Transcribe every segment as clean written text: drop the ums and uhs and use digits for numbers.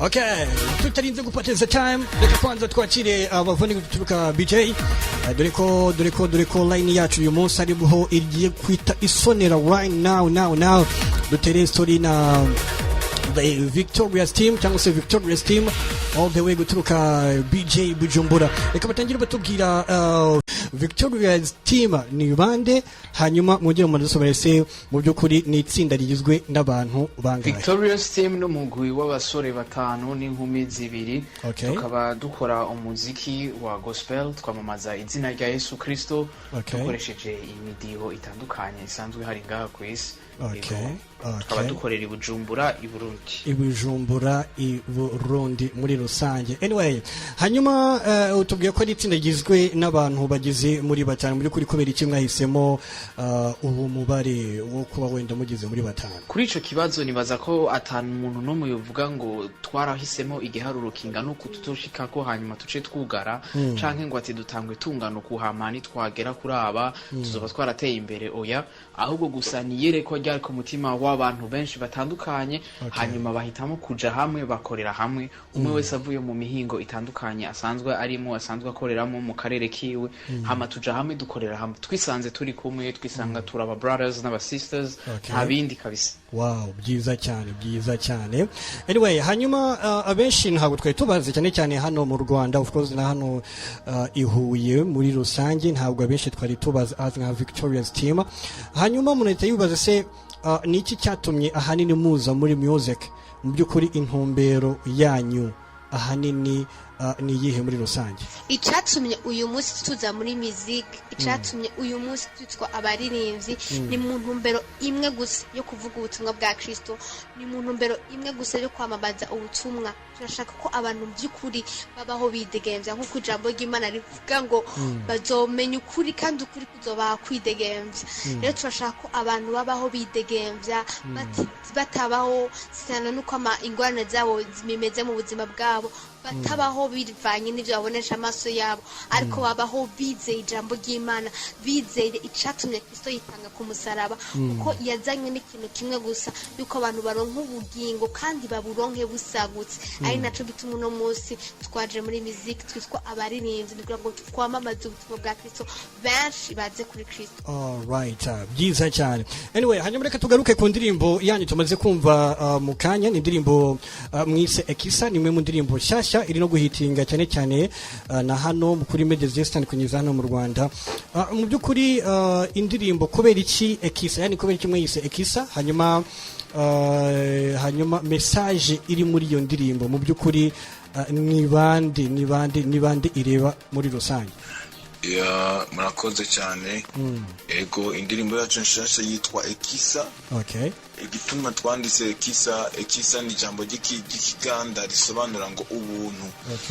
Okay, tutarinze gupoteza time, reka kwanza twakire abavandimwe guturuka BJ. Dore ko line yacu uyu munsi ariho igiye kwita isonera right now now now. Dutere story na the Victorious Team cyangwa se Victorious Team all the way guturuka BJ, Bujumbura. Reka batangire batubwira Victorious Team ni bande, hanyuma mwongere mudusobanurire se mu by'ukuri ni itsinda rigizwe n'abantu bangahe? Victorious Team ni umugwi w'abasore batanu n'inkumi zibiri. Tukaba dukora umuziki wa gospel, twamamaza izina rya Yesu Kristo dukoresheje imidiho itandukanye isanzwe hari ngaha ku isi. Yego. Tukaba dukorera i Bujumbura, i Burundi. I Bujumbura, i Burundi muri rusange. Anyway, hanyuma utubwiye ko ari itsinda rigizwe n'abantu bageze muri batanu. Muri kuri kubera iki mwahisemo uwo mubare wo kuba wenda mugeze muri batanu? Kuri ico kibazo, nibaza ko atanu umuntu n'umwe yovuga ngo twarahisemo igiharuro kingana uku tuzoshikako, hanyuma tuce twugara, canke ngo ati dutangwe tungana uku, hama nitwagera kuri aba tuzoba twarateye imbere. Oya, ahubwo gusa ni iyerekwa ryari ku mutima w'abantu benshi batandukanye, hanyuma bahitamo kuja hamwe, bakorera hamwe, umwe wese avuye mu mihingo itandukanye asanzwe arimo, asanzwe akoreramo mu karere kiwe, hama tuja hamwe, dukorera hamwe, twisanze turi kumwe, twisanga turi aba brothers n'aba sisters. Nta bindi kabisa. Wow, byiza cyane, byiza cyane. Anyway, hanyuma abenshi ntabwo twari tubazi, cyane cyane hano mu Rwanda, of course na hano i Huye muri rusange, ntabwo abenshi twari tubazi as nka Victorious Team. Hanyuma umuntu ahita yibaza se ni iki cyatumye ahanini muza muri music? Mu by'ukuri intumbero yanyu ahanini ni iyihe muri rusange? Icatumye uyu munsi tuza muri music, icatumye uyu munsi twitwa abaririmbyi, ni mu ntumbero imwe gusa yo kuvuga ubutumwa bwa Kristo, ni mu ntumbero imwe gusa yo kwamamaza ubutumwa. Turashaka ko abantu by'ukuri babaho bidegemvya, nk'uko ijambo ry'Imana rivuga ngo bazomenya ukuri kandi ukuri kuzobaha kwidegemvya. Rero turashaka ko abantu babaho bidegemvya, batabaho sana nuko ingorane zabo zimeze mu buzima bwabo, batabaho bivanye n'ibyo babonesha amaso yabo, ariko babaho bizeye ijambo ry'Imana, bizeye icatumye Kristo yitanga ku musaraba, kuko yazanywe n'ikintu kimwe gusa, yuko abantu baronka ubugingo kandi baburonke busagutse. Ari naco gituma uno munsi twaje muri muziki, twitwa abaririmbyi, kugira ngo twamamaze ubutumwa bwa Kristo, benshi baze kuri Kristo. Alright, byiza cyane. Anyway, hanyuma reka tugaruke ku ndirimbo yanyu tumaze kumva mu kanya. Ni indirimbo mwise Ekisa, ni imwe mu ndirimbo nshyashya iri no guhitinga cyane cyane na hano kuri media zigiye zitandukanye za hano mu Rwanda. Mu by'ukuri indirimbo kubera iki Ekisa? Yani kubera iki mwise Ekisa? Hanyuma message iri muri iyo ndirimbo mu by'ukuri ni bande ireba muri rusange? Ya, murakoze cyane. Ego, indirimbo yacu nshasha yitwa Ekisa. Igituma twanditse Ekisa, Ekisa ni ijambo ry'Ikiganda risobanura ngo ubuntu.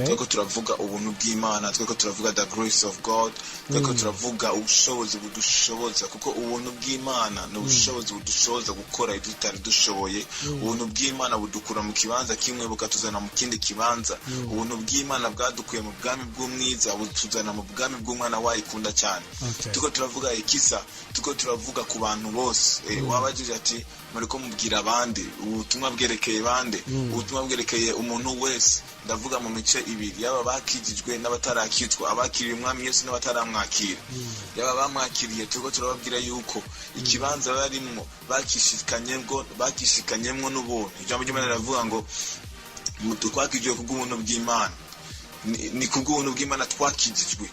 Tweko turavuga ubuntu bw'Imana, tweko turavuga the grace of God, tweko turavuga ubushobozi budushoboza, kuko ubuntu bw'Imana ni ubushobozi budushoboza gukora ibyo tutari dushoboye. Ubuntu bw'Imana budukura mu kibanza kimwe bukatuzana mu kindi kibanza. Ubuntu bw'Imana bwadukuye mu bwami bw'umwiza, butuzana mu bwami bw'umwana wayo ikunda cyane. Tuko turavuga Ekisa, tuko turavuga ku bantu bose. Wabajije ati muriko mubwira abandi, ubutumwa bwerekeye bande? Ubutumwa bwerekeye umuntu wese. Ndavuga mu mice ibiri: yaba bakijijwe n'abatarakizwa, abakiriye Umwami Yesu n'abataramwakira. Yaba bamwakiriye, turiko turababwira yuko ikibanza barimwo bakishikanyemwo n'ubuntu. Ijambo ry'Imana riravuga ngo twakijijwe kubw'ubuntu bw'Imana. Ni kubw'ubuntu bw'Imana twakijijwe,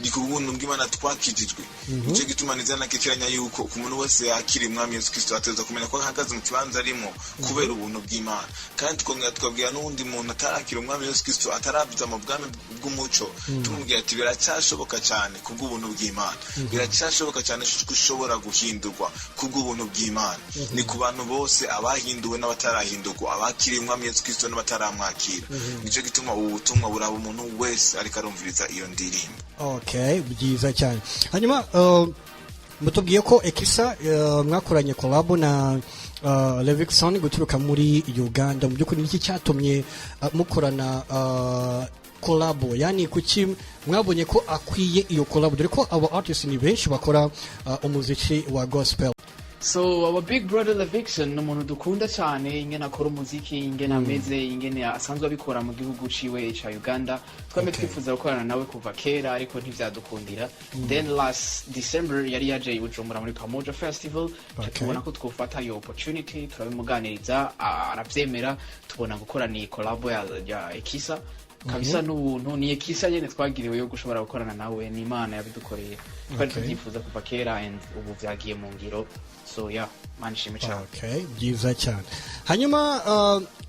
ni kubw'ubuntu bw'Imana twakijijwe. Nicyo gituma nizanakekeranya yuko ku muntu wese yakira Umwami Yesu Kristo ategerezwa kumenya ko ahagaze mu kibanza arimo kubera ubuntu bw'Imana. Kandi tukongera tukabwira n'uwundi muntu atarakira Umwami Yesu Kristo, ataravuza mu bwami bw'umuco, tumubwira ati biracyashoboka cyane kubw'ubuntu bw'Imana, biracyashoboka cyane ko ushobora guhindurwa kubw'ubuntu bw'Imana. Ni ku bantu bose, abahinduwe n'abatarahindurwa, abakiriye Umwami Yesu Kristo n'abataramwakira. Nicyo gituma ubu butumwa buraba umuntu wese ariko arumviriza iyo ndirimbo. Okay, byiza cyane. Hanyuma mutubwiye ko Ekisa mwakoranye collab na Levixone guturuka muri Uganda. Mu by'ukuri niki cyatumye mukorana collab? Yani kuki mwabonye ko akwiye iyo collab, dore ko abo artists ni benshi bakora umuziki wa gospel? So our big brother Levixone ni umuntu dukunda cyane, ingene akora umuziki, ingene ameze, ingene asanzwe abikora mu gihugu ciwe ca Uganda. Twame twifuza gukorana nawe kuva kera, ariko ntivyadukundira. Then last December yari yaje i Bujumbura muri Pamoja Festival. Tubona ko twofata iyo opportunity, turabimuganiriza, aravyemera, tubona gukorana iyi collabo ya Ekisa. Kabisa n'ubuntu, ni Ekisa nyene twagiriwe yo gushobora gukorana nawe, ni Imana yabidukoreye. Twari tuvyifuza kuva kera and ubu vyagiye mu ngiro. So yeah, Mana ishimwe cyane. Okay, byiza cyane. Hanyuma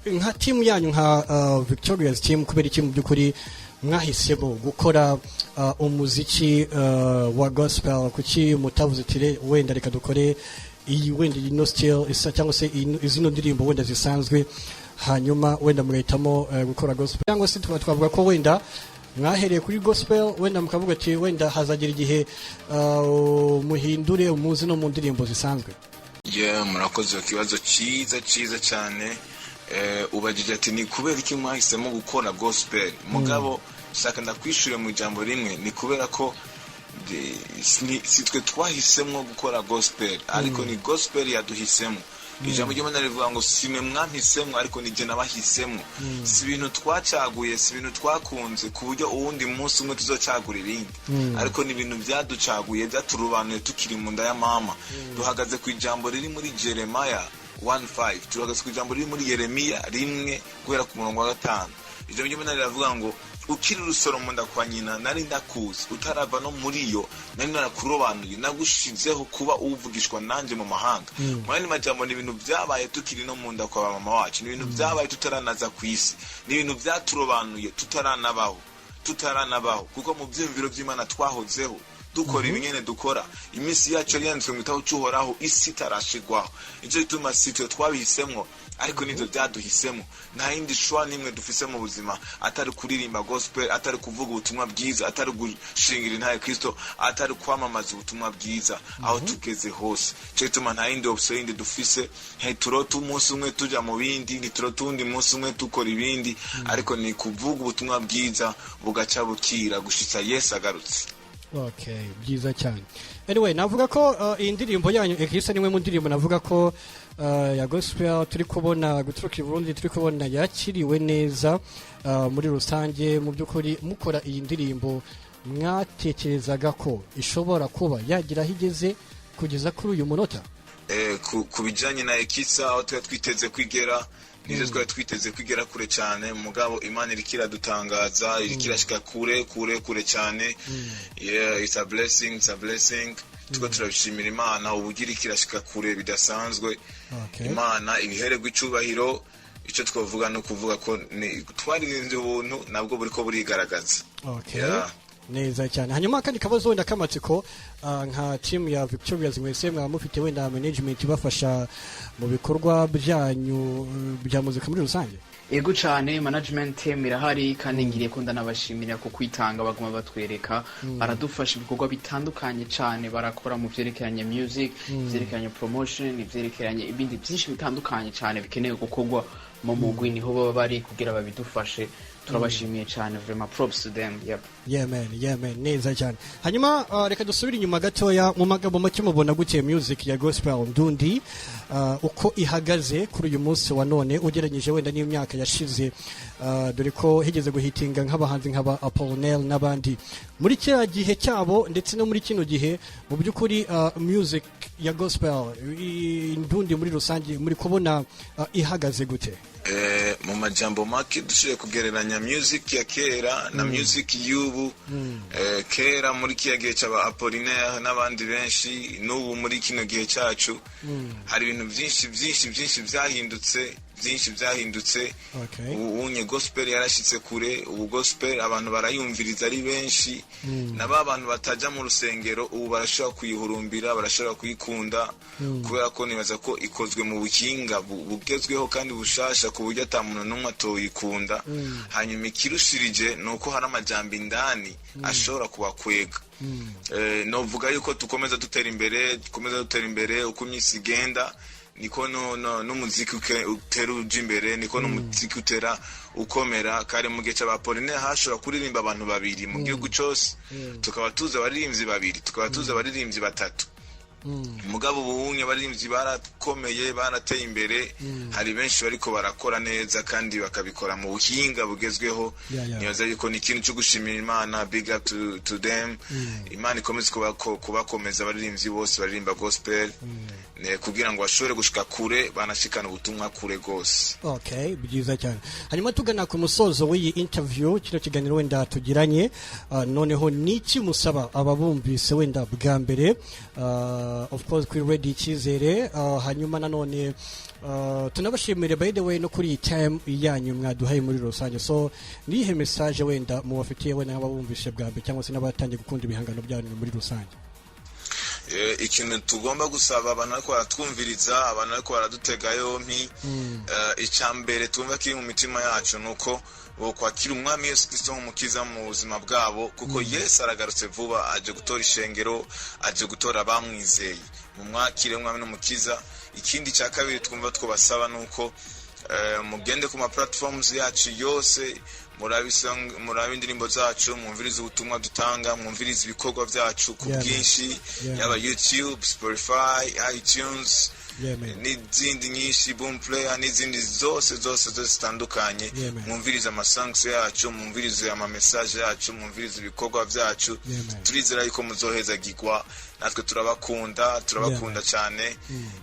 nka team yanyu, nka Victorious Team, kubera iki mu by'ukuri mwahisemo gukora umuziki wa gospel? Kuki mutavuze ati: "Wenda reka dukore iyi, wenda ino style isa, cyangwa se izino ndirimbo wenda zisanzwe," hanyuma wenda mugahitamo gukora gospel? Cyangwa se tuba twavuga ko wenda mwahereye kuri gospel, wenda mukavuga ati wenda hazagera igihe muhindure umuzi no mu ndirimbo zisanzwe? Yeah, murakoze ku kibazo cyiza cyiza cyane. Ubajije ati: "Ni kubera iki mwahisemo gukora gospel?" Mugabo shaka ndakwishyure mu ijambo rimwe: ni kubera ko si twe twahisemo gukora gospel, ariko ni gospel yaduhisemo. Ijambo ry'Imana rivuga ngo: "Si mwe mwampisemo, ariko ni jye nabahisemo." Si ibintu twacaguye, si ibintu twakunze ku buryo uwundi munsi umwe tuzocagura ibindi, ariko ni ibintu byaducaguye, byaturubanuye tukiri mu nda ya mama. Duhagaze ku ijambo riri muri Jeremiah 1:5, tuhagaze ku ijambo riri muri Yeremiya 1 guhera ku murongo wa 5. Ijambo ry'Imana riravuga ngo: "Ukiri urusoro mu nda kwa nyina nari ndakuzi, utarava no muri yo nari narakurobanuye, nagushizeho kuba uvugishwa nanjye mu mahanga." Mu yandi majambo, ni ibintu byabaye tukiri no mu nda kwa mama wacu, ni ibintu byabaye tutaranaza ku isi, ni ibintu byaturobanuye tutaranabaho, tutaranabaho, kuko mu byiyumviro by'Imana twahozeho dukora ibinyene dukora. Iminsi yacu yari yanditswe mu gitabo cy'Uhoraho isi itarashigwaho. Nicyo gituma si twe twabihisemo, ariko nibyo byaduhisemo. Nta yindi choix n'imwe dufise mu buzima atari kuririmba gospel, atari kuvuga ubutumwa bwiza, atari gushingira intahe Kristo, atari kwamamaza ubutumwa bwiza aho tugeze hose. Nicyo gituma nta yindi option yindi dufise. Ntiturota umunsi umwe tuja mu bindi, ntiturota uwundi munsi umwe dukora ibindi, ariko ni kuvuga ubutumwa bwiza bugaca bukira gushitsa Yesu agarutse. Okay, byiza cyane. Anyway, navuga ko iyi ndirimbo yanyu Ekisa nimwe mu ndirimbo navuga ko ya gospel turi kubona guturuka i Burundi, turi kubona yakiriwe neza muri rusange. Mu by'ukuri, mukora iyi ndirimbo, mwatekerezaga ko ishobora kuba yagira aho igeze kugeza kuri uyu munota? Ku bijanye na Ekisa, aho twari twiteze kwigera nivyo twari twiteze kwigera kure cyane, mugabo Imana iriko iradutangaza, iriko irashika kure kure kure cyane. Yeah, it's a blessing, it's a blessing. Tuko turabishimira Imana uburyo iriko irashika kure bidasanzwe. Imana ibihererwa icubahiro. Icyo twavuga ni ukuvuga ko twaririmbye ubuntu, nabwo buriko burigaragaza. Yeah. Neza cyane. Hanyuma akandi kabazo wenda k'amatsiko, nka team ya Victorious, mwese mwaba mufite wenda management ibafasha mu bikorwa byanyu bya muzika muri rusange? Yego cyane, management team irahari, kandi ngiriye ko ndanabashimira ku kwitanga baguma batwereka. Baradufasha ibikorwa bitandukanye cyane barakora mu vyerekeranye music, ivyerekeranye promotion, ivyerekeranye ibindi byinshi bitandukanye cyane bikenewe gukorwa mu mugwi, niho baba bari kugira babidufashe. Turabashimiye cyane vraiment, props to them, yep. Yeah man, yeah man, neza cyane. Hanyuma reka dusubire inyuma gatoya. Mu magambo make, mubona gute music ya gospel ndundi uko ihagaze kuri uyu munsi wa none, ugereranyije wenda n'imyaka yashize, dore ko higeze guhitinga nk'abahanzi nk'aba Apollinaire n'abandi muri kiriya gihe cyabo, ndetse no muri kino gihe? Mu by'ukuri, music ya gospel ndundi muri rusange, muri kubona ihagaze gute? Mu majambo make, dushoboye kugereranya music ya kera na music y'ubu, kera muri kiya gihe cy'aba Apollinaire n'abandi benshi, n'ubu muri kino gihe cyacu, hari ibintu byinshi byinshi byinshi byahindutse, byinshi byahindutse. Ubu unye gospel yarashyitse kure. Ubu gospel abantu barayumviriza ari benshi, na ba bantu batajya mu rusengero ubu barashobora kuyihurumbira, barashobora kuyikunda, kubera ko nibaza ko ikozwe mu buhinga bugezweho kandi bushasha, ku buryo ata muntu n'umwe atoyikunda. Hanyuma ikirushirije ni uko hari amajambo indani ashobora kubakwega. Novuga yuko dukomeza dutera imbere, dukomeza dutera imbere. Uko iminsi igenda niko n'umuziki utera uja imbere, niko n'umuziki utera ukomera. Kare mu gihe cy'aba Apollinaire hashobora kuririmba abantu babiri mu gihugu cyose, tukaba tuzi abaririmbyi babiri, tukaba tuzi abaririmbyi batatu. Mugabo ubunye abaririmbyi barakomeye, barateye imbere. Hari benshi bariko barakora neza kandi bakabikora mu buhinga bugezweho. Nibaza yuko ni ikintu cyo gushimira Imana. Big up to them. Imana ikomeze kubakomeza, abaririmbyi bose baririmba gospel, kugira ngo bashobore gushika kure, banashikana ubutumwa kure rwose. Okay, byiza cyane. Hanyuma tugana ku musozo w'iyi interview, kino kiganiro wenda tugiranye, noneho niki musaba ababumvise wenda bwa mbere, of course kuri Radio Icyizere? Hanyuma nanone tunabashimire, by the way, no kuri iyi time yanyu mwaduhaye muri rusange. So niyihe message wenda mubafitiye, wenda nk'ababumvise bwa mbere cyangwa se n'abatangiye gukunda ibihangano byanyu muri rusange? Ikintu tugomba gusaba abantu ariko baratwumviriza, abantu ariko baradutega yompi, icya mbere twumva kiri mu mitima yacu ni uko bokwakira Umwami Yesu Kristo nk'umukiza mu buzima bwabo, kuko Yesu aragarutse vuba, aje gutora ishengero, aje gutora abamwizeye. Mumwakire Umwami n'Umukiza. Ikindi cya kabiri twumva twabasaba ni uko mugende ku ma platforms yacu yose, murabe indirimbo zacu, mwumvirize ubutumwa dutanga, mwumvirize ibikorwa byacu ku bwinshi, yaba YouTube, Spotify, iTunes n'izindi nyinshi, Boomplay n'izindi zose zose zose zitandukanye. Mwumvirize ama songs yacu, mwumvirize ama message yacu, mwumvirize ibikorwa byacu. Turizera yuko muzohezagirwa. Natwe turabakunda, turabakunda cyane.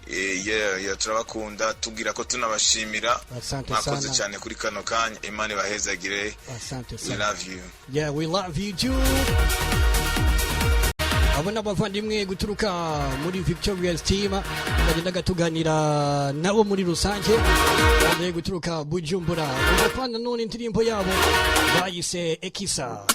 Yeah, turabakunda, tubwira ko tunabashimira. Asante Mwakoze sana. cyane kuri kano kanya. Imana ibahezagire. Asante We sana. love you. Yeah, we love you too. Abo ni abavandimwe guturuka muri Victorious Team bagendaga tuganira nabo muri rusange, bagiye guturuka Bujumbura. Umva none indirimbo yabo bayise Ekisa.